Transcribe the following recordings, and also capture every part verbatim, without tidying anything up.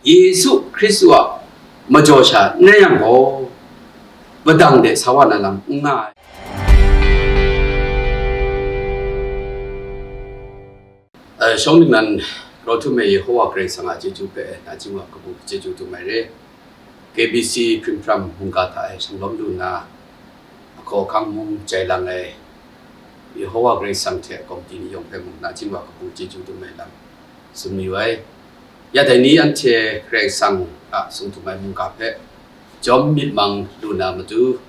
Yesu Hkristu a majaw sha n rai yang gaw, padang de sa wa na lam n nga ai. Eh, shawng ningnan grau htum e Yehowa Karai Kasang a chyeju hpe nachying wa kabu chyeju dum ai re. K B C hpring hpram mungga hta e shanglawm lu nna, ahkaw ahkang mung jai lang ai Yehowa Karai Kasang hte komiti ni yawng hpe mung nachying wa kabu chyeju dum ai lam tsun mayu ai. Ya dai ni anhte Karai Kasang a sung htum ai mungga hpe jawm myit mang lu na matu,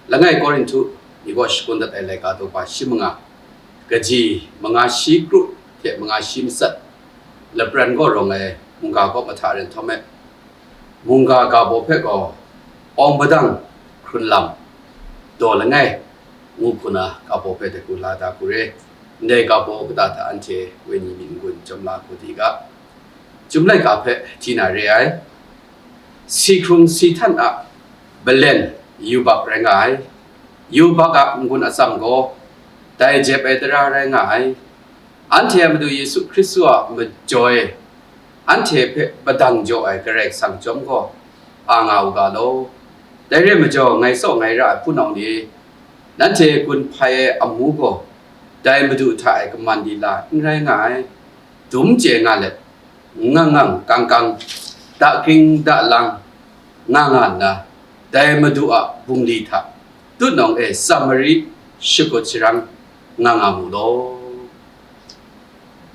langai Korinhtu ni gaw shakawn dat ai laika daw ba shi manga, kaji manga shi kru hte manga shi matsat, lapran gaw rawng ai mungga kaw mahta ren htaw me, mungga ga baw hpe gaw awng padang hkrun lam daw langai ngu hku na ga baw hpe dai hku la da hku re. Ndai ga baw kata hta anhte wenyi myit n-gun jawm la hku di ga, Chyum laika hpe hti na re ai. Si hkrung si htan a balen yubak rai nga ai. Yubak a n-gun atsam gaw dai jep ai tara rai nga ai. Anhte a Madu Yesu Hkristu a majaw e anhte hpe padang jaw ai Karai Kasang chyawm gaw a nga u ga law. Dai re majaw, ngai tsaw ngai ra ai hpunau ni, nanhte gun hpai ai amu gaw dai Madu hta e kaman lila n rai nga ai. Dum chye nga let, ngang ngang kang kang, dakring dalang nga nga nna, dai Madu a bungli hta tutnawng e tsam mari shakut sharang nga nga mu law.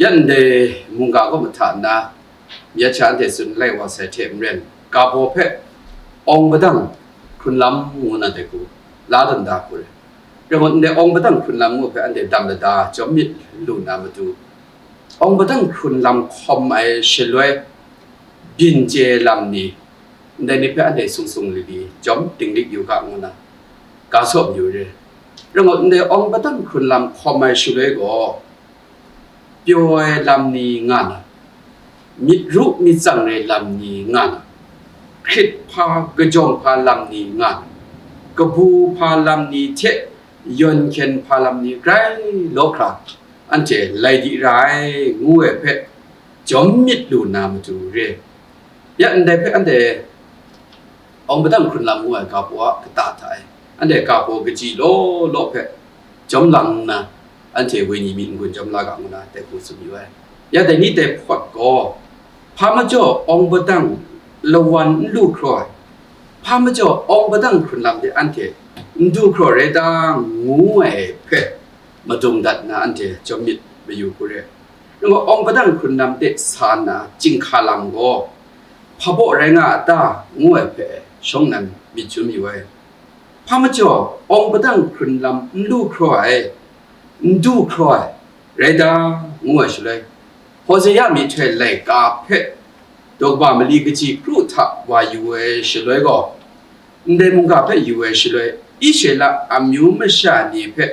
Ya ndai mungga kaw mahta nna, myit sha anhte tsun lai wa sai hte maren, ga baw hpe awng padang hkrun lam ngu na dai hku la dan da hku re. Rai ngut ndai awng padang hkrun lam ngu hpe anhte dam lada jawm myit lu na matu, awng padang hkrun lam hkawm ai shaloi byin chye lam ni, ndai ni hpe anhte sung sung li li jawm dinglik yu ga ngu na, ga saw mayu re. Rai ngut ndai awng padang hkrun lam hkawm ai shaloi gaw, pyaw ai lam ni nga na, myit ru myit tsang ai lam ni nga na, hkrit hpa kajawng hpa lam ni nga na, kabu hpa lam ni hte yawn hkyen hpa lam ni grai law hkra, anhte lai di ra ai, ngu ai hpe jawm myit lu na matu re. Ya ndai hpe anhte awng padang hkrun lam ngu ai ga baw a kata hta e, anhte ga baw kaji law law hpe jawm lang nna, anhte wenyi myit n-gun jawm la ga ngu na dai hku tsun yu ai. Ya dai ni dai hpawt gaw, hpa majaw awng padang lawan n lu hkraw ai, hpa majaw awng padang hkrun lam de anhte n du hkraw rai ta, ngu ai hpe madung dat nna anhte jawm myit mayu hku re. Nang gaw awng padang hkrun lam de sa nna chyinghka lam gaw, hpa baw rai nga a ta, ngu ai hpe shawng nnan myit jum yu ai. Hpa majaw awng padang hkrun lam n lu hkraw ai, n du hkraw ai rai ta, ngu ai shaloi, Hosea myihtoi laika hpe daw kaba mali kaji kru hta wa yu ai shaloi gaw, ndai mungga hpe yu ai shaloi, Israela amyu masha ni hpe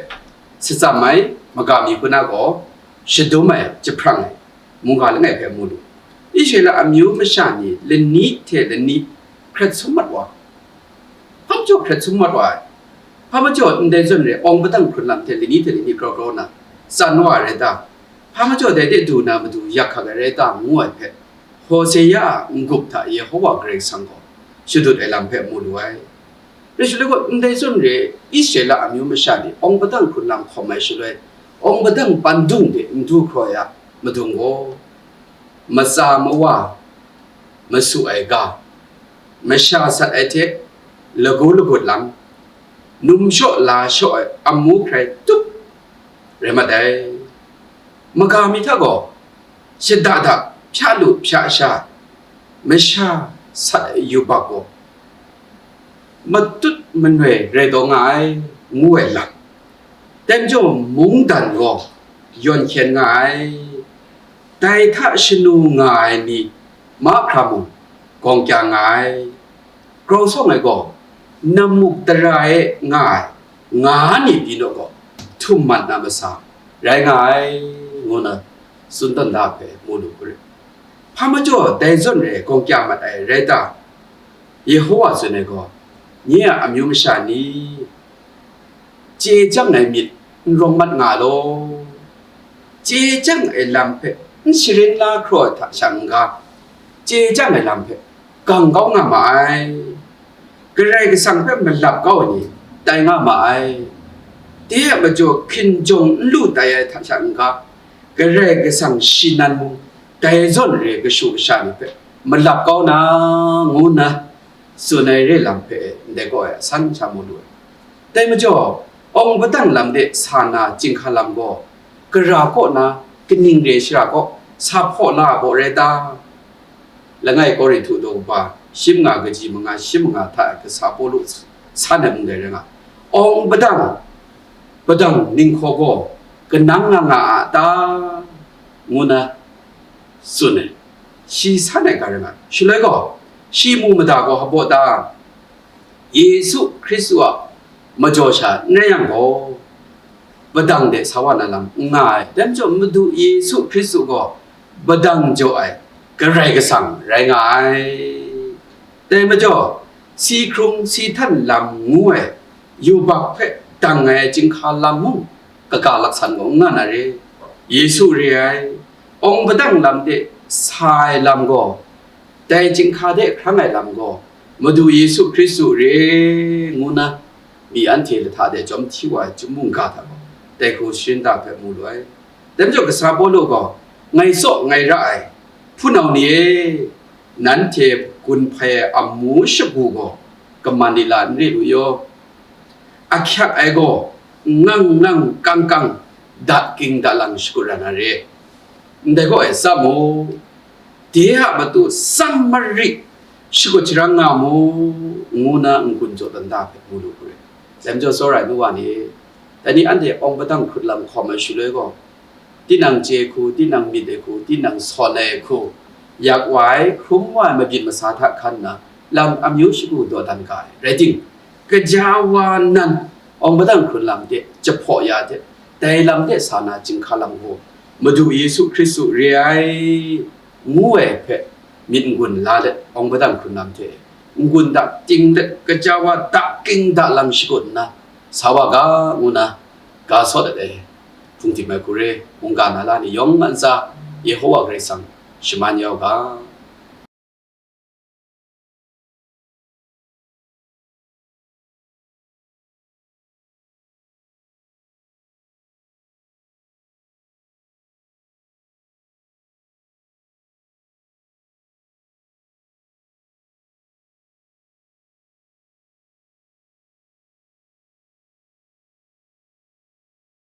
shatsam ai maga mi hku na gaw, shadum ai, jahprang ai mungga langai hpe mu lu. Israela amyu masha ni lani hte lani hkret sum mat wa, hpa majaw hkret sum mat wa ai, hpa majaw ndai zawn re awng padang hkrun lam hte lani hte lani grau grau na tsan wa ai rai ta, hpa majaw dai de du na matu yak hkak ai rai ta, ngu ai hpe, Hosea a n-gup hta Yehowa Karai Kasang gaw shadut ai lam hpe mu lu ai. Rai shaloi gaw, ndai zawn re Israela amyu masha ni awng padang hkrun lam hkawm ai shaloi, awng padang pandung de n du hkraw ai a madung gaw, matsa mawa, masu ai ga, masha sat ai hte lagu lagut lam, num shaw la shaw ai amu hkrai tup rai mat ai. Maga mi hta gaw, shada da hpya lu hpya sha, masha sat ai yubak gaw, matut manoi rai taw nga ai, ngu ai lam. Dai majaw mungdan gaw yawn hkyen nga ai, dai hta shanu nga ai ni mahkra mung gawng kya nga ai. Grau sawng ai gaw, nammuk tara e nga ai, nga ni pyi naw gaw, htum mat na masa rai nga ai, ngu na tsun dan da hpe mu lu hku rit. Hpa majaw dai zawn re gawng kya mat ai rai ta? Yehowa tsun ai gaw, nye a amyu masha ni, chye chyang ai myit n rawng mat nga law, chye chyang ai lam hpe n sharin la hkraw ai hta sha n-ga, chye chyang ai lam hpe gang kau nga ma ai. Karai Kasang hpe malap kau ai ni tai nga ma ai. De a majaw hkinjawng n lu tai ai hta sha n-ga, Karai Kasang shi nan mung dai zawn re ai kashu kasha ni hpe malap kau na, ngu nna tsun ai re lam hpe ndai kaw ai asan sha mu lu ai. Dai majaw, awng padang lam de sa na chyinghka lam gaw, gara kaw na kaning re ai shara kaw sa hpaw la ai baw rai ta? Langai Korinhtu daw kaba shi manga kaji manga shi manga hta kasa Pawlu san ai mung dai rai nga, awng padang, padang ninghkaw gaw kanang nga nga a ta? Ngu nna tsun ai, shi san ai ga rai nga. Shaloi gaw, shi mu mada gaw hpaw ta? Yesu Hkristu a majaw sha n rai yang gaw, padang de sa wa na lam n nga ai. Dai majaw, Madu Yesu Hkristu gaw padang jaw ai Karai Kasang rai nga ai. Dai majaw, si hkrung si htan lam ngu ai yubak hpe dang ai chyinghka lam mung kaga laksan gaw n nga na re. Yesu re ai, awng padang lam de sa ai lam gaw, dai chyinghka de hkrang ai lam gaw, Madu Yesu Hkristu re, ngu nna, mi anhte lahta de jawm hti wa ai chyum mungga hta gaw, dai hku sharin da hpe mu lu ai. Dai majaw, kasa Pawlu gaw, ngai tsaw ngai ra ai hpunau ni e, nanhte gun hpai ai amu shagu gaw kaman ni la n re lu yaw, ahkyak ai gaw ngang ngang kang kang, dat ging dat lang shakut ra na re. Ndai gaw e, tsam u, de a matu tsam marit shakut sharang nga mu, ngu nna n-gun jaw dan da hpe mu lu hku re. Dai majaw, tsawra ai nu wa ni, dai ni anhte awng padang hkrut lam hkawm ai shaloi gaw, tinang chye hku, tinang myit ai hku, tinang sawn ai hku, yak wa ai, hkrum wa ai mabyin masa hta hkan nna, lam amyu shagu daw dan ga ai. Rai ting, kaja wa nan awng padang hkrun lam de jahpaw ya de, dai lam de sa na chyinghka lam gaw, Madu Yesu Hkristu re ai, ngu ai hpe myit n-gun la let, awng padang hkrun lam hte n-gun da ting let, kaja wa da ging da lang shakut nna sa wa ga, ngu nna ga sawt dat ai hpungdim ai hku re, mungga na la ni yawng a ntsa Yehowa Karai Kasang shaman ya u ga.